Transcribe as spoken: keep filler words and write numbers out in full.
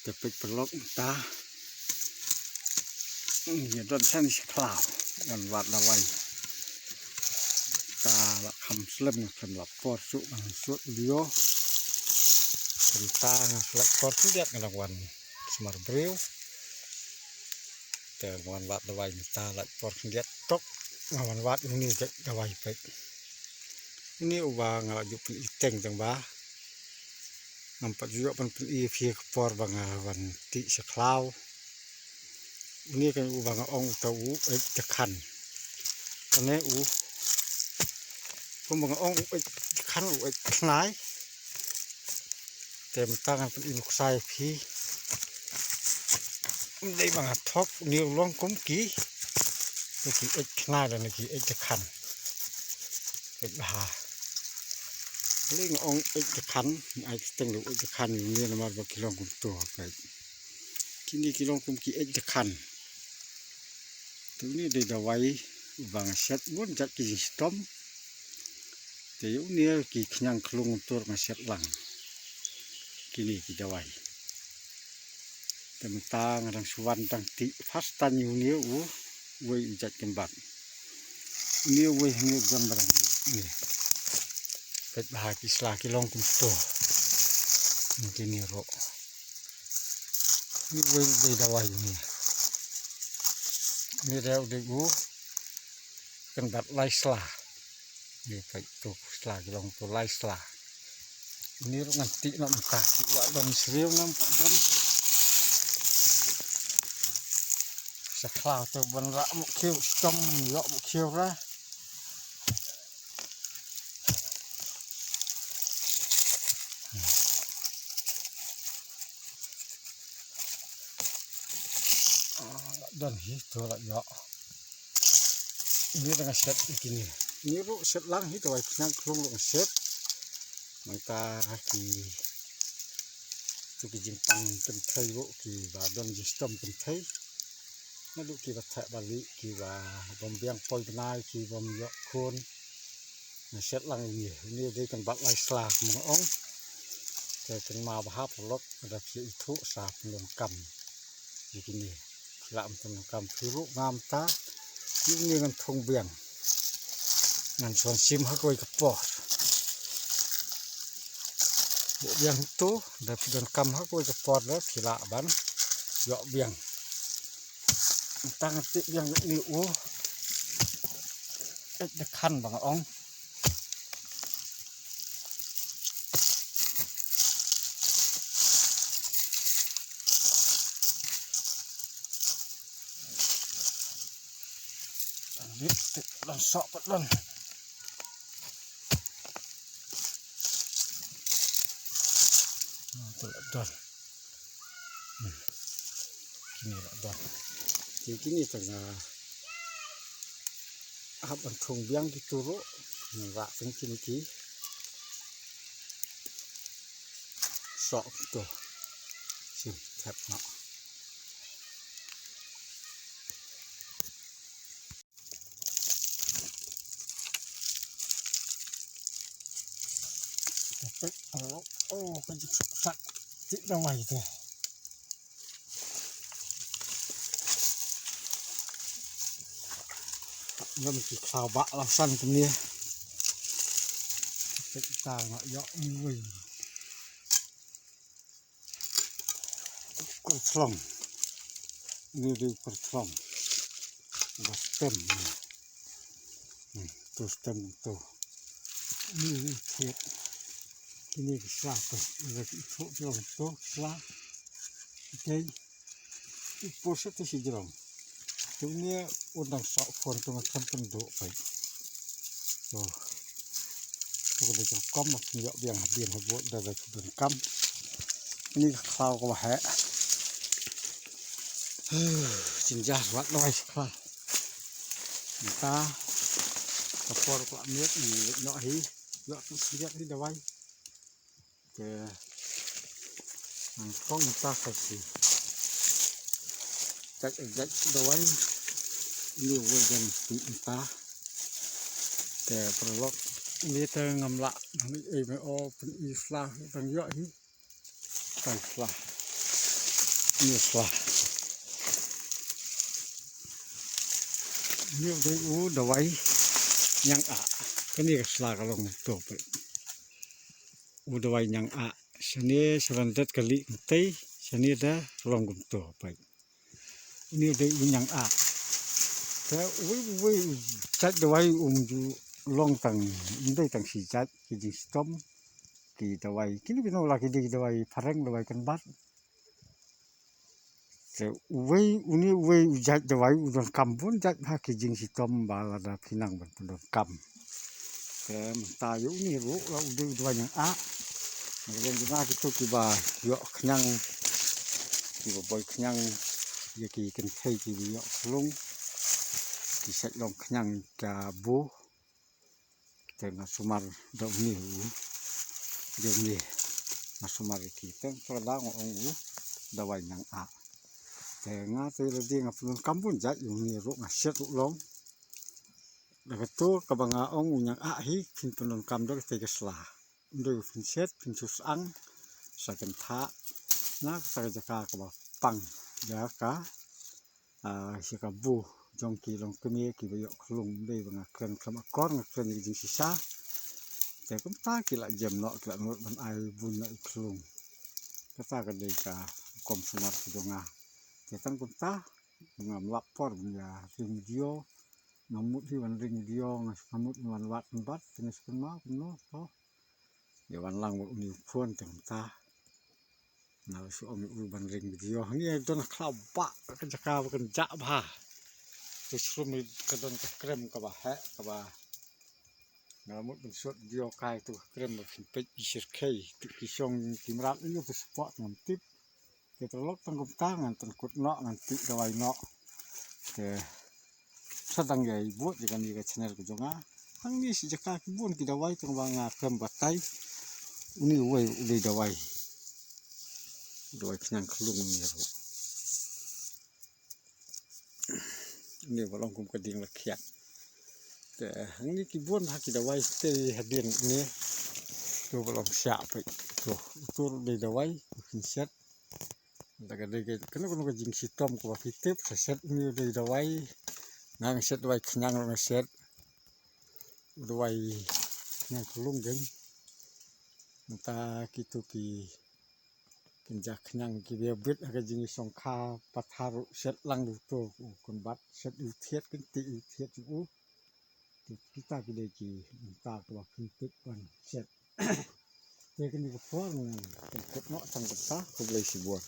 Te peit paralok mynta. Hmm, ïa don shen shi khlaw. Wan wad dawai. Ta la kham slem, kham la por suk, ngan suk video. Mynta nga la por suk diak nga dang wan sumar briew. Te wan wad dawai mynta la por suk diak tok. Nga wan wad ini diak dawai peit. Ini uba nga la ju pyni teng teng ba. Ngam pat ju ïoh ban pyni ïa phi ka por ba nga wan tih sha khlaw. Une kan u ba nga ong uta u eit jakhan. Kane u, kumba nga ong u eit jakhan, u eit khnai. Te mynta ngan pyni nuksa ïa phi. Ym dei ba nga thok, une u long kum ki, ki eit khnai lane ki eit jakhan. Eit bha. Lei nga ong eit jakhan, nga ai kyrteng da u eit jakhan ïa une namar ba ki long kumto, peit. Kine ki long kum ki eit jakhan. Te une dei dawai uba nga shet bun jait ki jingshitom. Te ïa une ki khñiang khlung kumto nga shet lang. Kine ki dawai. Te mynta nga dang shu wan dang tih first time ïa une u, uwei u jait kynbat. Une uwei une u don ba dang une. Peit bha ki sla ki long kumto. Kine ruh. Une uwei u dei dawai une. Une dei u dei u kynbat lai sla. Une peit to sla ki long to lai sla. Une ruh ngan tih noh mynta, tih ba don syriew nam pat don. Sa khlaw te ban rah muk khiew, stom ïoh muk khiew ra. Ah, la don hi to la ïoh. Ini dang shet ïa kine. Ini ruh shet lang hi, dawai khñiang khlung ruh shet. Mynta ki, to ki jingpang kynthei ruh kiba don jingshitom kynthei. Naduh kiba theh ba lieh, kiba bym biang poi bnai, ki bym ïoh khun. Nga shet lang ïa une, une dei kynbat lai sla kumba nga ong. Te kynmaw bha paralok, lada phi ithuh sa pyndonkam ïa kine. Phi lah ban pyndonkam phi ruh, nga mynta ïa une ngan thung biang. Ngan shu wan shim ha kawei ka por. Ïoh biang to, lada phi donkam ha kawei ka por lada phi lah ban ïoh biang. Tang tih biang ïa une u eit jakhan ba nga ong. Tang tih, tih, don soh pat don. Ah, to la don. Hmm. Kine la don. Te kine te nga hap ban thung biang kito ruh. Nga rah tang kine ki soh kito. Shim thep noh. Oh, ka jingsuk sak. Tih dawai te. Ngam ki khlaw ba la san kumne. Tih ta nga ïoh ngui. Kyrthlong. Ini dei kyrthlong. Ba stem. Hmm, to stem to. Ini dei thied. Ini ki sla to. Ini ki to, to, to sla. Okay. Ipor sa te shi jrong. Te une u dang soh khun, to nga khlem pynduh peit. To. To ka dei ka rukom ma phin ïoh biang hadien habud da dei ka donkam. Ini ka khlaw kaba heh. Jingjia wat dawai shi khlaw. Mynta ka por ka la miet, ngi ïoh hi. Ïoh tu sngewbha hi dawai. Te ngan phong mynta sa shi. Jait, jait dawai. Ini uwei dang tih mynta. Te paralok, ini te ngam lah, ngam ei ei me o, pyni sla dang ïoh hi. Tang sla. Ni sla. Ni u dei u dawai ñiang ah. Kane ka sla ka long to peit. U dawai ñiang ah. Shane shaban dat ka lih kumtei. Shane da long kumto peit. Ni u dei u ñiang ah. Te uwei uwei u jait dawai um ju long tang, um dei tang shi jait ki jingshitom ki dawai. Kine ki nong la ki dei dawai phareng, dawai kynbat. Te uwei, uni uwei u jait dawai u donkam bun jait ha ki jingshitom ba lada phi nang ban pyndonkam. Te mynta ïa uni ruh la u dei u dawai ñiang ah. Nga long jong nga kito kiba ïoh khñiang, kiba boi khñiang ïa ki kynthei kiba ïoh khlung. Ki sait long khñiang ka bu. Te nga sumar da uni u, da uni nga sumar ïa ki, te nga sumar da nga ong u dawai ñiang ah. Te nga te lade nga pyndonkam bun jait, uni ruh nga shet ruh long. Da kato kaba nga ong u ñiang ah hi phin pyndonkam da kata ka sla. Ym dei phin shet, phin shu sang sa kynthah na kata ka jaka kaba pang ïa ka, ah, ïa ka bu jong ki longkmie kiba ïoh khlung. Ym dei ba nga kren khlem akor, nga kren ïa ka jingshisha. Te kumta ki la jem noh, ki la nud ban ai bun noh ïa khlung. Kata ka dei ka rukom sumar ka jong nga. Te tang kumta ngam lap por ban ïa ring video. Ngam mut hi ban ring video, nga, ngam mut ban wad ban bat, te nga shu kynmaw kumno to. Ïa wan lang bad uni u phone te kumta. Nga la shu ong ïa u ban ring video. Hangne don khlaw ba ka jaka ba kynjah bha. Te shlur ka don ka krem kaba heh kaba. Nga la mut ban shoot video kai tu ka krem ba phin peit ki shyrkhei, tu ki shong ki mrad ïa tu spot ngam tip. Te paralok tang kumta ngan pynkut noh, ngan tip dawai noh. Te sa dang ïai bud ïa kane ka channel ka jong nga. Hangne shi jaka ki bun ki dawai tang ba nga khlem batai. Uni uwei u dei dawai. Dawai khñiang khlung uni ruh. Uni ba long kum ka dieng la khiat. Te hangne ki bun ha ki dawai te hadien uni. To ba long siah peit. To utu ruh dei dawai, u khynsiat. Da ka dei ka, kano kano ka jingshitom kaba phi tip, sa shet uni u dei dawai. Nga nga shet dawai khñiang ruh nga shet. U dawai khñiang khlung dei. Mynta kito ki kynja khñiang kiba bit ha ka jingïasngewkha pathar ruh shet lang u to u kynbat, shet u thied, kynti u thied u. Te kita ki dei ki mynta kaba phin tip ban shet. Te kine ki por ngan pynkut noh tang kata, khublei shibun.